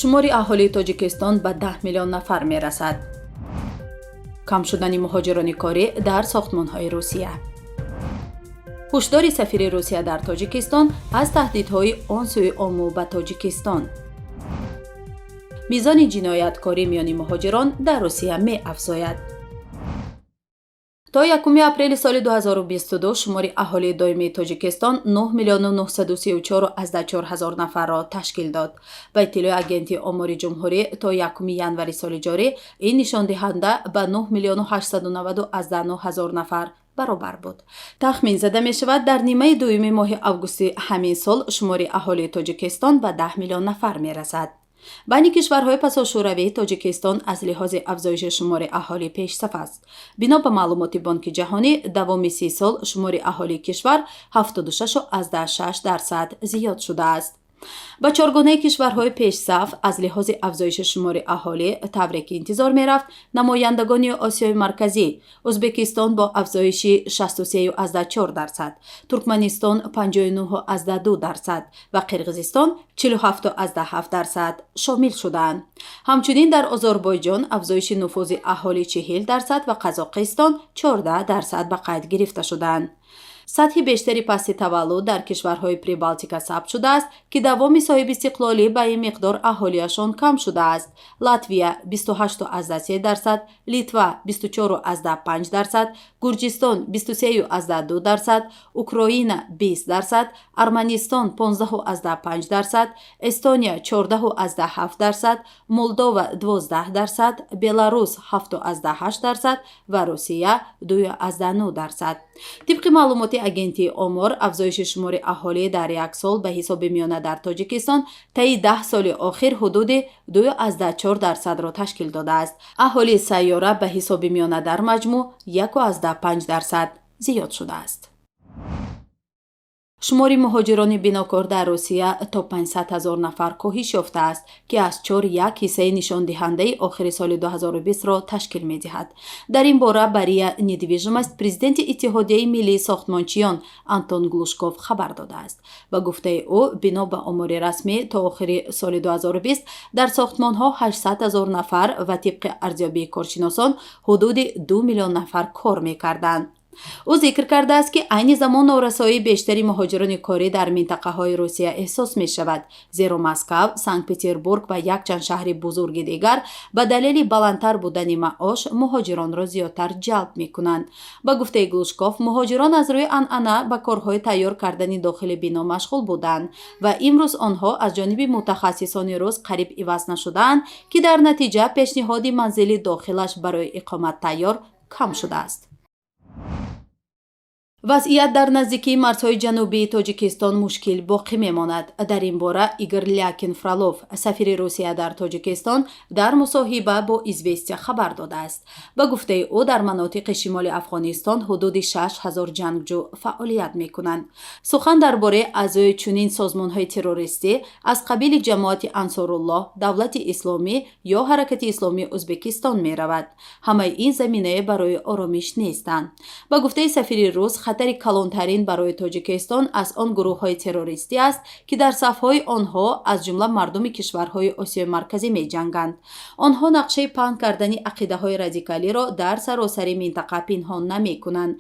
Шумори аҳолии Тоҷикистон ба 10 миллион нафар мерасад. Кам шудани муҳоҷирони корӣ дар сохтмонҳои Русия. Ҳушдори сафири Русия дар Тоҷикистон аз таҳдидҳои он сӯи Ому ба Тоҷикистон. Мизони ҷинояткорӣ миёни муҳоҷирон дар Русия меафзояд. То 1 апрели соли 2022 шумори аҳолии доимии Тоҷикистон 9 миллиону 934 ҳазор нафарро ташкил дод. Ба иттилои Агентии омори ҷумҳурӣ, то 1 январи соли ҷорӣ ин нишондиҳанда ба 9 миллиону 890 ҳазор нафар баробар буд. Тахмин зада мешавад, дар нимаи дуюми моҳи августи ҳамин сол шумори аҳолии Тоҷикистон ба 10 миллион нафар мерасад. Байни кишварҳои пасошӯравӣ Тоҷикистон аз лиҳози афзоиши шумори аҳолӣ пешсаф аст. Бино ба маълумоти Бонки Ҷаҳонӣ, давоми 30 сол шумори аҳолии кишвар 76,6% зиёд шудааст. Ба чоргонаи кишварҳои пешсаф аз лиҳози афзоиши шумори аҳолӣ, тавре ки интизор мерафт, намояндагони Осиёи Марказӣ: Ӯзбекистон бо афзоиши 63,4%, Туркманистон 59,2% ва Қирғизистон 47,7% шомил шудаанд. Ҳамчунин дар Озарбойҷон афзоиши нуфуси аҳолӣ 40% ва Қазоқистон 14% ба қайд гирифта шудаанд. Сатҳи бештари пасти таваллуд дар кишварҳои Прибалтика сабт шудааст, ки давоми соҳибистиқлолӣ ба ин миқдор аҳолиашон кам шудааст: Латвия 28,3%, Литва 24,5%, Гурҷистон 23,2%, Украина 20%, Арманистон 15,5%, Эстония 14,7%, Молдова 12%, Беларус 7,8% ва Русия 2,9%. Тибқи маълумоти Агентии омор, афзоиши шумори аҳолӣ дар як сол ба ҳисоби миёна дар Тоҷикистон таи 10 соли охир ҳудуди 2,4%-ро ташкил додааст. Аҳолии сайёра ба ҳисоби миёна дар маҷмӯъ 1,5% зиёд шудааст. Шумори муҳоҷирони бинокор дар Русия то 500 ҳазор нафар коҳиш ёфтааст, ки аз чор як ҳиссаи нишондиҳандаи охири соли 2020-ро ташкил медиҳад. Дар ин бора ба РИА Недвижимость президенти Иттиҳодияи миллии сохтмончиён Антон Глушков хабар додааст. Ба гуфтаи ӯ, бино ба омори расмӣ, то охири соли 2020 дар сохтмонҳо 800 ҳазор нафар ва тибқи арзёбии коршиносон ҳудуди 2 миллион нафар кор мекарданд. Ӯ зикр кардааст, ки айни замон норасоии бештари муҳоҷирони корӣ дар минтақаҳои Русия эҳсос мешавад, зеро Москав, Санкт Петербург ва якчанд шаҳри бузурги дигар ба далели баландтар будани маош муҳоҷиронро зиёдтар ҷалб мекунанд. Ба гуфтаи Глушков, муҳоҷирон аз рӯи анъана ба корҳои тайёр кардани дохили бино машғул буданд ва имрӯз онҳо аз ҷониби мутахассисони рус қариб иваз нашудаанд, ки дар натиҷа пешниҳоди манзили дохилаш барои иқомат тайёр кам шудааст. Вазъият дар наздикии марзҳои ҷанубии Тоҷикистон мушкил боқӣ мемонад. Дар ин бора Игор Лякин Фролов, сафири Русия дар Тоҷикистон, дар мусоҳиба бо Известия хабар додааст. Ба гуфтаи ӯ, дар манотиқи шимоли Афғонистон ҳудуди 6000 ҷангҷӯ фаъолият мекунанд. Сухан дар бораи аъзои чунин созмонҳои террористӣ аз қабили Ҷамоати Ансоруллоҳ, Давлати Исломӣ ё Ҳаракати Исломии Ӯзбекистон меравад. Ҳамаи ин заминае барои оромиш нестанд. Ба гуфтаи сафири рус, хатари калонтарин барои Тоҷикистон аз он гурӯҳҳои террористӣ аст, ки дар сафҳои онҳо аз ҷумла мардуми кишварҳои Осиёи Марказӣ меҷанганд. Онҳо нақшаи паҳн кардани ақидаҳои радикалиро дар саросари минтақа пинҳон намекунанд.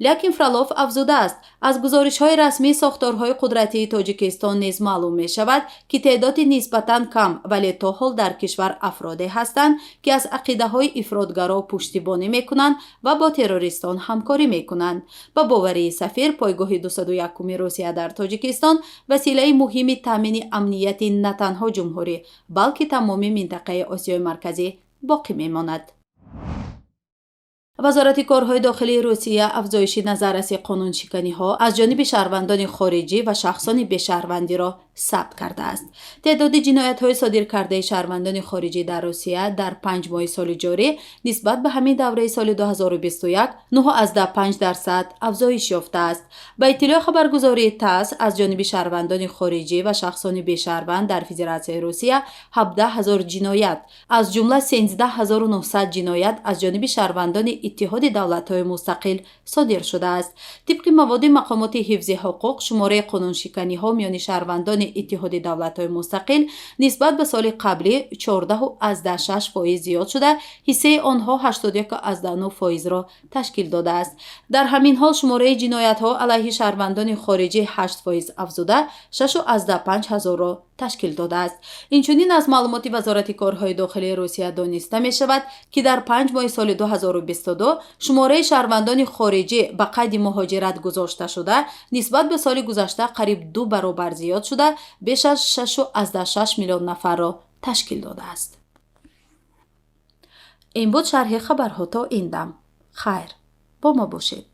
Лякин Фролов афзудааст, аз гузоришҳои расмии сохторҳои қудратии Тоҷикистон низ маълум мешавад, ки теъдоди нисбатан кам, вале то ҳол дар кишвар афроде ҳастанд, ки аз ақидаҳои ифротгаро пуштибонӣ мекунанд ва бо террористон ҳамкорӣ мекунанд. Ба боварии сафир, пойгоҳи 201-уми Русия дар Тоҷикистон василаи муҳими таъмини амнияти на танҳо ҷумҳурӣ, балки тамоми минтақаи Осиёи Марказӣ боқӣ мемонад. Вазорати корҳои дохилии Русия афзоиши назарраси қонуншиканиҳо аз ҷониби шаҳрвандони хориҷӣ ва шахсони бешаҳрвандиро сабт кардааст. Теъдоди ҷиноятҳои содиркардаи шаҳрвандони хориҷӣ дар Русия дар 5 моҳи соли ҷорӣ нисбат ба ҳамин давраи соли 2021 9,5% афзоиш ёфтааст. Ба иттилои хабаргузории ТАСС, аз ҷониби шаҳрвандони хориҷӣ ва шахсони бешаҳрванд дар Федератсияи Русия 17 ҳазор ҷиноят, аз ҷумла 13 900 ҷиноят аз ҷониби шаҳрвандони Иттиҳоди Давлатҳои Мустақил содир шудааст. Тибқи маводи мақомоти ҳифзи ҳуқуқ, шумораи қонуншиканиҳо миёни шаҳрвандони Шаҳрвандони Иттиҳоди давлатҳои мустақил нисбат ба соли қаблӣ 14,6% зиёд шуда, ҳиссаи онҳо 81,9%-ро ташкил додааст. Дар ҳамин ҳол, шумораи ҷиноятҳо алайҳи шаҳрвандони хориҷӣ 8% афзуда, 6,5 ҳазорро ташкил додааст. Инчунин, аз маълумоти Вазорати корҳои дохилии Русия дониста мешавад, ки дар 5 моҳи соли 2022 шумораи шаҳрвандони хориҷӣ ба қайди муҳоҷират гузошташуда нисбат ба соли гузашта қариб ду баробар зиёд шуда, беш аз 6,6 миллион нафарро ташкил додааст. Ин буд шарҳи хабарҳо то ин дам. Хайр, бо мо бошед.